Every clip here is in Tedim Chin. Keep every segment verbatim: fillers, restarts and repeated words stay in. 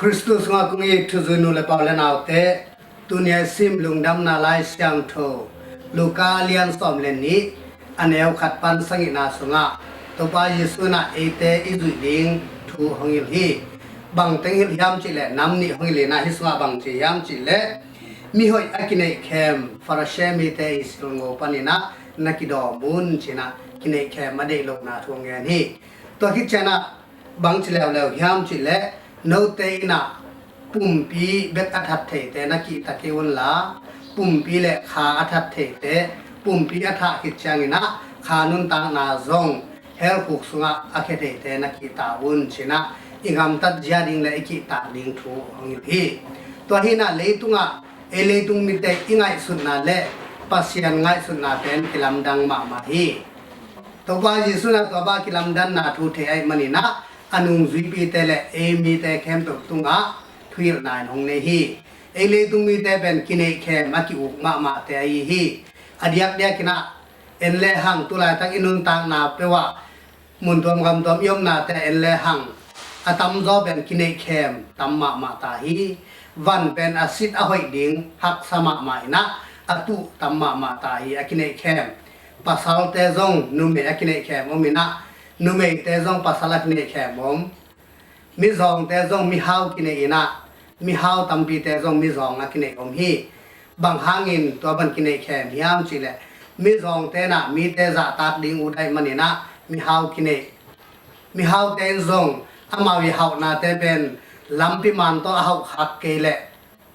Khristu sungah kong it thuzui nu le pa u le naute, tuni a i sim Lungdamna Lai Siangtho Luka lian sawm le nih, a neu khat pan sagihna sungah Topa Jesu in ah eite i zuih ding thu hong hilh hi. Bang teng hilh hiam cih leh nam nih hong hilh in ah, hih sungah bang ci hiam cih leh, mihoih a kineihkhem Farasi mite i silngo panin ah na kidawm un ci-in ah kineihkhem a deih lohna thu hong gen hi. Tua khit ciangin ah bang ci leuleu hiam cih leh, note in ah pumpi bek a that theite na kihta kei un la, pumpi le kha a that theite, pumpi a thah khit ciangin ah kha nuntakna zong hell khuk sungah a khia theite na kihta un ci-in ah i gamtat zia ding le i kihtak ding thu hong hilh hi. Tua hi-in ah leitungah ei leitung mite i ngaihsutna le Pasian ngaihsutna pen kilamdang mahmah hi. Topa Jesu in ah tua bang kilamdanna thu thei ahih manin ah a nungzuipite le ei mite khempeuh tungah thuhilhna in hong nei hi. Ei leitung mite pen kineihkhem a ki-uk mahmahte ahi hi. A diakdiakin ah en le hang, tu laitak i nuntakna peuh ah mun tuam gam tuam i omnate en le hang, a tamzaw pen kineihkhem tam mahmah ta hi. Van pen a sit a hoih ding haksa mahmah in ah a tuh tam mahmah ta hi. A kineihkhem pasalte zong numei a kineihkhem om in ah, numeite zong pasal a kineihkhem om. Mizawngte zong mihau kineih in ah, mihau tampite zong mizawng a kineih om hi. Bang hangin tua bang kineihkhem hiam cih leh, mizawngte in ah mite zahtak ding ut ahih manin ah mihau kineih. Mihaute in zong amau i hauhnate pen lampi man tawh a hauh khak kei leh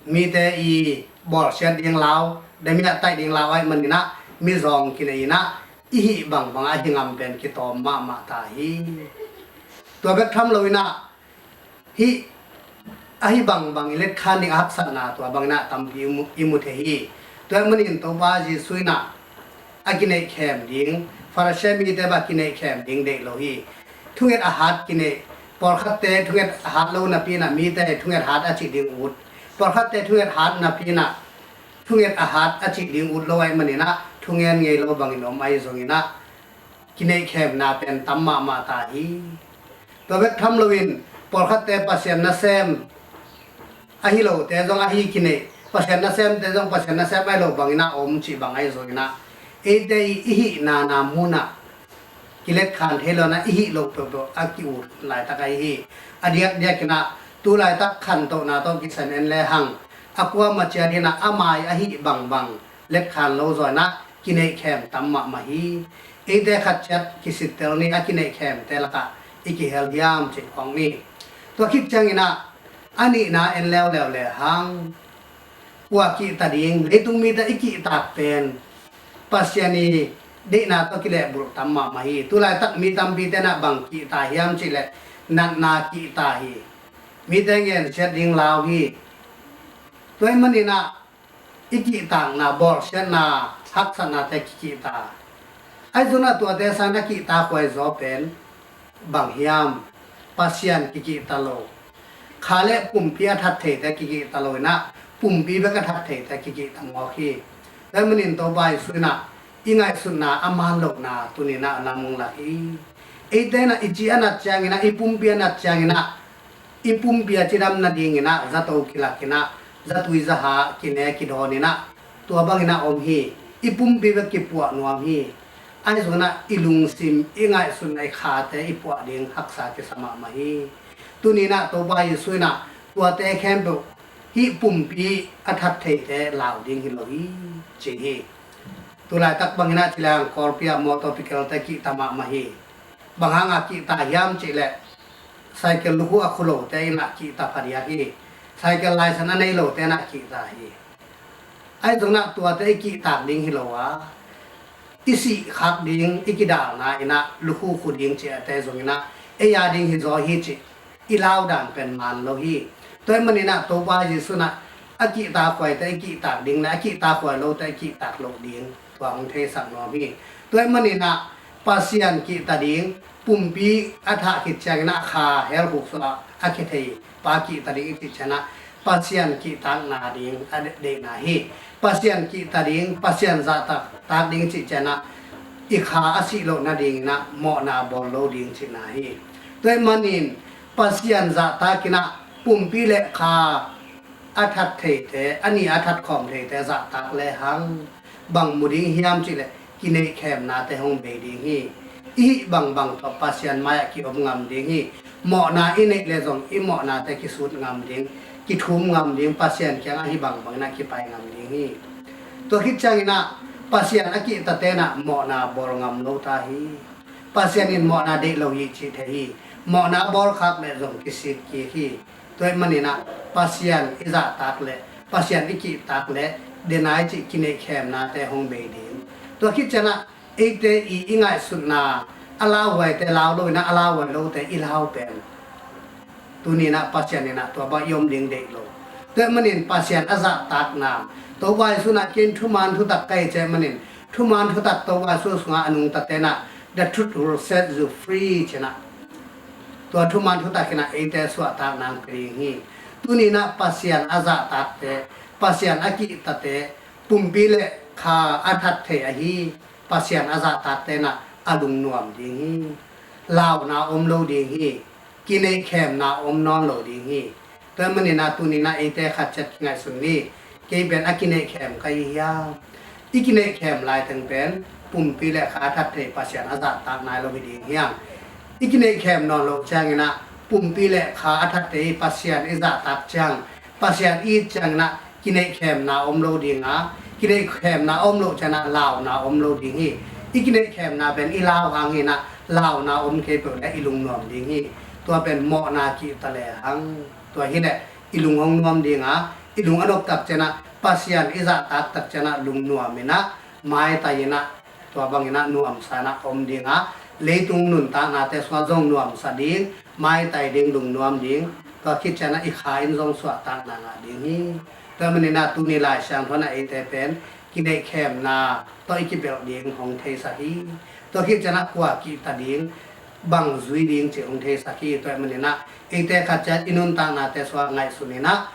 mite i bawlsiat ding lau, damiah taih ding lau ahih manin ah mizawng kineih in ah i hih bangbang a hi ngam pen kitawm mahmah ta hi. Tua bek tham lo in ah hih a hi bangbang i letkhan ding a haksatna tua bangin ah tampi i mu, i mu thei hi. Tua ahih manin Topa Jesu in ah a kineihkhem ding, Farasi mite bang kineihkhem ding deih lo hi. Thunget a hat kineih, pawlkhatte thunget a hat lo napi in ah mite thunget hat a cih ding ut. Pawlkhatte thunget hat napi in ah thunget a hat a cih ding ut lo ahih manin ah thungen ngei lo bangin om ahi zongin ah kineihkhemna pen tam mahmah ta hi. Tua bek tham loin pawlkhatte Pasian nasem ahi lote zong ahi kineih, Pasian nasemte zong Pasian nasem ahi lo bangin ah om cih bang ahi zongin ah eite i, i hihna na mun ah kiletkhan thei lo in ah i hih loh peuhpeuh a ki-ut laitak ahi hi. A diakdiakin ah tu laitak khantohna tawh kisai en le hang, a kuamah ciat in ah a mai a hih bangbang letkhan lo zaw in ah kineihkhem tam mahmah hi. Eite khat ciat kisittel ni, a kineihkhemte lakah i kihel hiam cih kong ni. Tua khit ciangin ah a nihna en leuleu le hang, kua kihta ding, leitung mite i kihtak pen Pasian i deihna tawh kilehbulh tam mahmah hi. Tu laitak mi tampite in ah bang kihta hiam cih leh natna kihta hi. Mite ngensiat ding lau hi. Tua ahih manin ah i kihtakna, bawlsiatna, haksatnate kikihta. Ahi zongin ah tuate sangin a kihta khuaizaw pen bang hiam? Pasian kikihta lo. Kha le pumpi a that theite kikihta lo in ah pumpi bek a that theite kikihta mawk hi. Tua ahih manin Topa Jesu in ah i ngaihsutna a man lohna tuni in ah a lam hong lak hi. Eite in ah i ci a nat ciangin ah, i pumpi a nat ciangin ah, i pumpi a cidam nadingin ah zato kilak in ah, zatui zaha kine kidawn in ah, tua bangin ah om hi. I pumpi bek kipuah nuam hi. Ahi zongin ah i lungsim, i ngaihsutna, i khate i puah ding haksa kisa mahmah hi. Tuni in ah Topa Jesu in ah tuate khempeuh hih pumpi a that theite lau ding hi lo hi, ci hi. Tu laitak bangin ah ci leng Kawlpi ah motor pickle te kihta mahmah hi. Bang hanga kihta hiam cih leh cycle lukhu a khu lote in ah kihta phadiak hi. Cycle license a nei lote in ah kihta hi. Ahi zongin ah tuate i kihtak ding hi lo a, i sih khak ding, i kidalna in ah lukhu khu ding cihte zongin ah ei a ding hi zaw hi cih i lau dan pen man lo hi. Tua ahih manin ah Topa Jesu in ah a kihta khuaite i kihtak ding le a kihta khuai lote i kihtak loh ding tua hong theisak nuam hi. Tua ahih manin ah Pasian kihta ding, pumpi a thah khit ciangin ah kha hell khuk sungah a khia thei pa kihta ding i cih ciangin ah Pasian kihtakna ding a de-, deihna hi. Pasian kihta ding, Pasian zahtak, tak ding cih ciangin ah i kha a sih loh nadingin ah mawhna bawl lo ding cihna hi. Tua ahih manin Pasian zahtak in ah pumpi le kha a that theite, a ni a that khawm theite zahtak lehang bang mu ding hiam cih leh kineihkhemnate hong bei ding hi. I hih bangbang tawh Pasian mai-ah ki-om ngam ding hi. Mawhna i neih leh zong i mawhnate kisut ngam ding, kithum ngam ding, Pasian kiangah hih bangbang inah kipai ngam ding hi. Tua khit cianginah Pasian a kihtate inah mawhna bawl ngam lo ta hi. Pasian in mawhna deih lo hi cih thei hi. Mawhna bawl khak leh zong kisit kik hi. Tua ahih maninah Pasian i zahtak leh, Pasian i kihtak leh, denai cih kineihkhemnate hong bei ding. Tua khit cianah eite i, i ngaihsutna, a lauhuaite lau lo inah, a lauhuai lote i lau pen, tuni inah Pasian inah tua bang i om ding deih lo. Tua ahih manin Pasian a zahtakna, Topa Jesu inah ken thuman thutak ka hi ci ahih manin, thuman thutak Topa Jesu sungah a nungtate inah, "The truth will set you free," ci inah, tua thuman thutak inah eite suahtak nang pia ding hi. Tuni inah Pasian a zahtakte, Pasian a kihtate, pumpi le kha a that thei ahi Pasian a zahtakte inah a lungnuam ding hi. Launa om lo ding hi. Kineihkhemna om nawn lo ding hi. Tua ahih maninah tuni inah eite khat ciat kingaihsun ni. Kei pen a kineihkhem ka hi hiam? I kineihkhem laiteng pen pumpi le kha a that thei Pasian a zahtak nai lo hi ding hiam? I kineihkhem nawn loh cianginah pumpi le kha a that thei Pasian i zahtak ciang, Pasian i it cianginah kineihkhemna om lo ding a, kineihkhemna om loh cianginah launa om lo ding hi. I kineihkhemna pen i lau hang hi inah, launa om kei peuh leh i lungnuam ding hi. Tua pen mawhna kihta lehang, tua hi leh i lung hong nuam ding a, i lung a nop tak cianginah, Pasian i zahtak tak cianginah lungnuam inah, maitai inah, tua bang inah nuamsa inah om ding a, leitung nuntaknate sungah zong nuamsa ding, maitai ding, lungnuam ding. Tua khit cianginah i kha in zong suahtakna ngah ding hi. Tua ahih maninah tuni Lai Siangtho inah eite pen kineihkhemna tawh i kipelh ding hong theisak hi. Tua khit cianginah kua kihta ding, bang zui ding cih hong theisak hi. Tua ahih maninah eite khat ciat i nuntaknate sungah ngaihsun inah,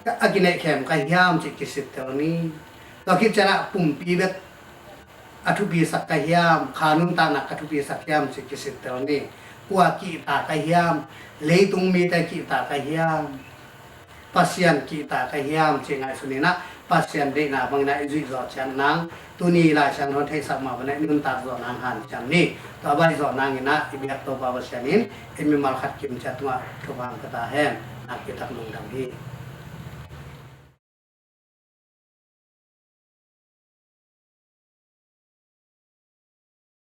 "A kineihkhem ka hiam?" cih kisittel ni. Tua khit cianginah pumpi bek a thupisak ka hiam, kha nuntakna ka thupisak hiam cih kisittel ni. Kua kihta ka hiam? Leitung mite kihta ka hiam? Pasian kihta ka hiam cih ngaihsun inah, Pasian deihna bang inah i zuih zawh ciat nang, tuni Lai Siangtho theisak mah bang inah i nuntak zawh nang hanciam ni. Tua baih zawh nang inah i biak Topa Pasian in i mimal khat kim ciat tungah thupha hong pia ta hen. Nakpi tak lungdam hi.